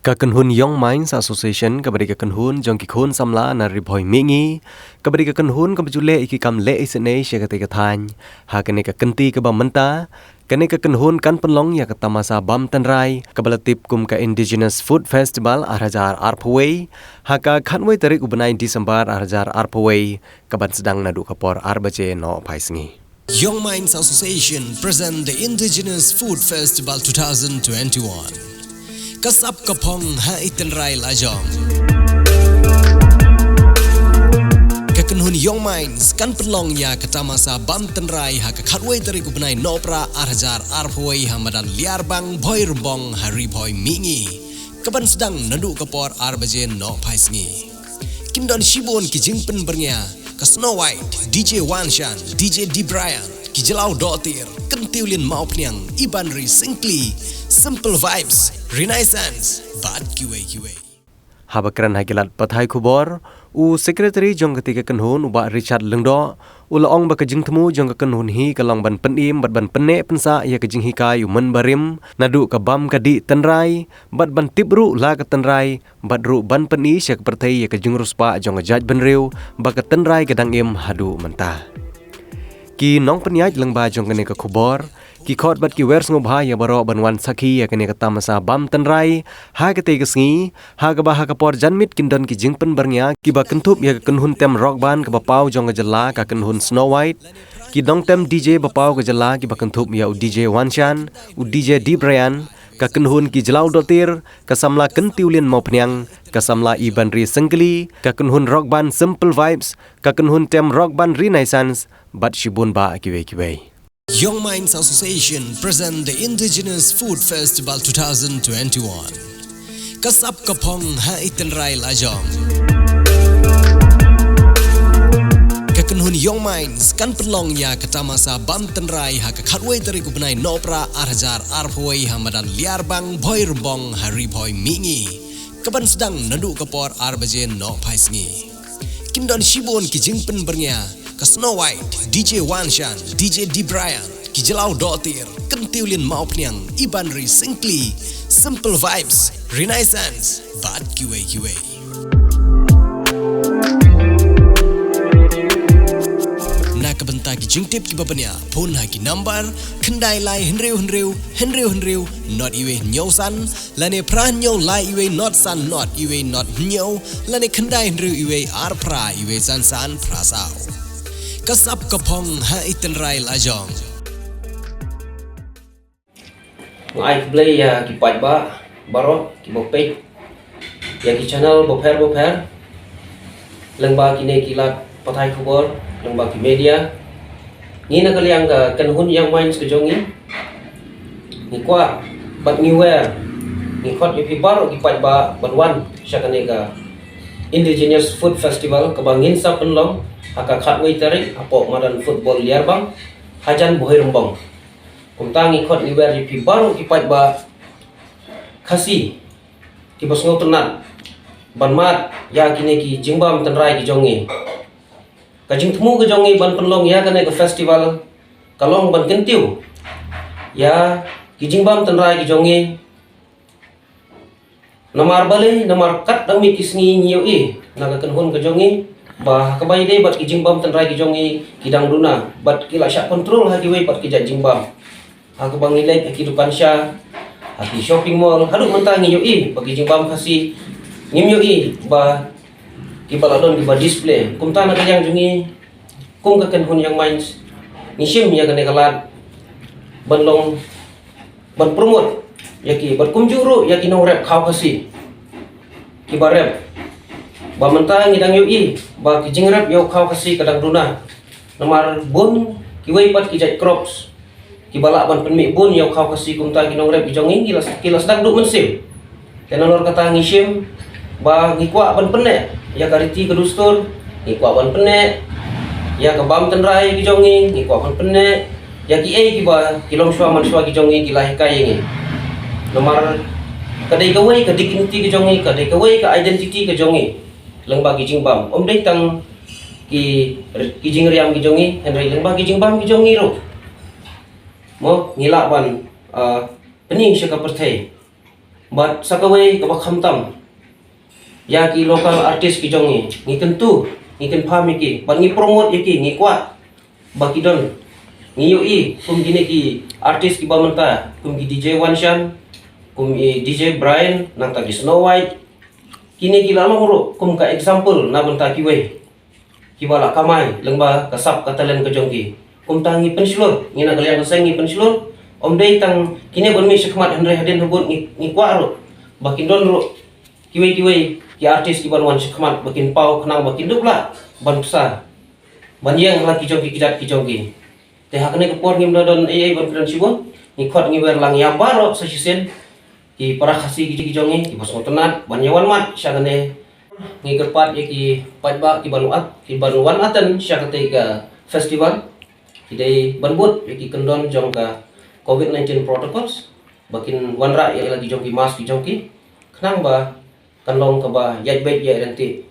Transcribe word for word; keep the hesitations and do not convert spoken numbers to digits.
Ka kynhun Young Minds Association, kaba dei ka kynhun jong ki khun samla na Ri Bhoi Mihngi, kaba dei ka kynhun kaba ju leh ïa ki kam leh isynei sha katei ka thaiñ. Ha kane ka kynti kaba mynta, kane ka kynhun kan pynlong ïa ka tamasa bam tynrai, kaba la tip kum ka Indigenous Food Festival ar hajar arphew wei, ha ka khatwei tarik u bnai December ar hajar arphew wei, kaban sdang naduh ka por ar baje noh phai sngi. Young Minds Association present the Indigenous Food Festival two thousand twenty-one. Ka sap ka phong ha i tynrai lajong. Ka kynhun Young Minds kan pynlong ïa ka tamasa bam tynrai ha ka khatwei tarik u bnai Nohprah ar hajar arphew wei ha madan Liarbang Bhoirymbong ha Ri Bhoi Mihngi. Kaban sdang naduh ka por ar baje noh phai sngi. Kin don shibun ki jingpynbyrngia, ka Snow White, D J Wanshan, D J D Brian, ki Jlaw Dohtir, Kyntiewlin Mawphniang, Ibanri Syngkli, Simple Vibes, Renaissance, bad kiwei kiwei. Haba kren ha ki lad pathai khubor, u Secretary jong katei ka kynhun u Bah Richard Lyngdoh, u la ong ba ka jingthmu jong ka kynhun hi ka long ban pynim bad ban pynneh pynsah ïa ka jinghikai u mynbarim, naduh ka bam ka dih tynrai, bad ban tip ruh la ka tynrai, bad ruh ban pyni sha ka pyrthei ïa ka jingriewspah jong ka jaitbynriew, ba ka tynrai ka dang im haduh mynta. Ki nongpynïaid lyngba jong kane ka khubor, ki khot bad ki wer sngewbha ïa baroh ban wan sakhi ïa kane ka tamasa bam tynrai, ha katei ka sngi, ha kaba ha ka por janmiet kin don ki jingpynbyrngia, kiba kynthup ïa ka kynhun tem rock band kaba paw jong ka jylla ka kynhun Snow White, ki nongtem D J ba paw ka jylla kiba kynthup ïa u D J Wanshan, u D J D Brian, ka kynhun ki Jlaw Dohtir, ka samla Kyntiewlin Mawphniang, ka samla Ibanri Syngkli, ka kynhun rock band Simple Vibes, ka kynhun tem rock band Renaissance, bad shibun bah kiwei kiwei. Young Minds Association present the Indigenous Food Festival two thousand twenty-one. Ka sap ka phong ha i tynrai lajong. Ka kynhun Young Minds kan pynlong ïa ka tamasa bam tynrai ha ka khatwei tarik u bnai Nohprah ar hajar arphew wei ha madan Liarbang Bhoirymbong ha Ri Bhoi Mihngi. Kaban sdang naduh ka por ar baje noh phai sngi. Kin don shibun ki jingpynbyrngia, ka Snow White, D J Wanshan, D J D Brian, ki Jlaw Dohtir, Kyntiewlin Mawphniang, Ibanri Syngkli, Simple Vibes, Renaissance, bad kiwei kiwei. Na ka bynta ki jingtip kiba bniah, phone ha ki number khyndai lai hynriew hynriew hynriew hynriew not iwei hynñiew san, lane phra hynñiew lai iwei not san not iwei not hynñiew, lane khyndai hynriew iwei ar phra iwei san san phra saw. Ka sap ka phong ha i tynrai lajong. Nga ai khublei ïa ki paidbah baroh kiba peit ïa ki channel bapher bapher, lyngba kine ki lad pathai khubor, lyngba ki media. Ngi na ka liang ka kynhun Young Minds ka jong ngi, ngi kwah bad ngi wer, ngi khot ïa phi baroh ki paidbah ban wan sha kane ka Indigenous Food Festival kaba ngin sa pynlong ha ka khatwei tarik hapoh madan football Liarbang, hajan Bhoirymbong. Kumta ngi khot ngi wer ïa phi baroh ki paidbah Khasi kiba sngewtynnat ban mad ïa kine ki jingbam tynrai ki jong ngi. Ka jingthmu ka jong ngi ban pynlong ïa kane ka festival ka long ban kyntiew ïa ki jingbam tynrai ki jong ngi. Namar balei, namar kat dang miet ki sngi ngi ïohi na ka kynhun ka jong ngi ba kaba ïadei bad ki jingbam tynrai ki jong ngi ki dang duna bad ki la shah kontrol ha kiwei pat ki jait jingbam. Ha kaba ngi leit ha ki dukan sha, ha ki shopping mall, haduh mynta ngi ïohi ba ki jingbam Khasi ngim ïohi ba kiba la don kiba display. Kumta na ka liang jong ngi kum ka kynhun Young Minds, ngi shim ïa kane ka lad ban long, ban promote ïa ki, bad kumjuh ruh ïa ki nongrep khaw Khasi kiba rep. Ba mynta ngi dang ïohi ba ki jingrep ïa u khaw Khasi ka dang duna. Namar bun kiwei pat ki jait crops kiba lah ban pynmih bun ïa u khaw Khasi, kumta ki nongrep ki jong ngi ki la, ki la sdang duh mynsiem. Te nalor kata ngi shim ba ngi kwah ban pynneh ïa ka riti ka dustur, ngi kwah ban pynneh ïa ka bam tynrai ki jong ngi, ngi kwah ban pynneh ïa kiei kiba ki longshuwa manshuwa ki jong ngi ki la hikai ïa ngi. Namar ka dei kawei ka dignity ka jong ngi, ka dei kawei ka identity ka jong ngi. Lyngba ki jingbam, ym dei tang ki, ki jingriam ki jong ngi, hynrei lyngba ki jingbam ki jong ngi ruh, mo, ngi lah ban, ah, pyni sha ka pyrthei. Bad sa kawei kaba khamtam, ïa ki local artist ki jong ngi, ngi kyntu, ngi kynpham ïa ki, bad ngi promote ïa ki, ngi kwah ba ki don. Ngi ïohi kum kine ki artist kiba mynta, kum ki D J Wanshan, kum i D J Brian, nangta ki Snow White. Kine ki la long ruh kum ka example na bynta kiwei kiba la kamai lyngba ka sap ka talent ka jong ki. Kumta ngi pynshlur, ngi na ka liang ka seng ngi pynshlur. Ym dei tang kine ban mih shakhmat, hynrei hadien habud ngi, ngi kwah ruh ba kin don ruh kiwei kiwei ki artist kiban wan shakhmat ba kin paw, khnang ba kin dup lah ban pynsa, ban ïeng ha la ki jong ki kjat ki jong ki. Te ha kane ka por ngim da don ei ei ban pyndonkam shibun, ngi khot ngi wer lang ïa baroh sa shisien ki para Khasi ki jong ngi kiba sngewtynnat ban ïa wan mad sha kane. Ngi kyrpad ïa ki paidbah kiban wan, kiban wan attend sha katei ka festival, ki dei ban bud ïa ki kyndon jong ka COVID nineteen protocols, ba kin wanrah ïa la ki jong ki mask ki jong ki, khnang ba kan long kaba ïaid beit ïaid ryntih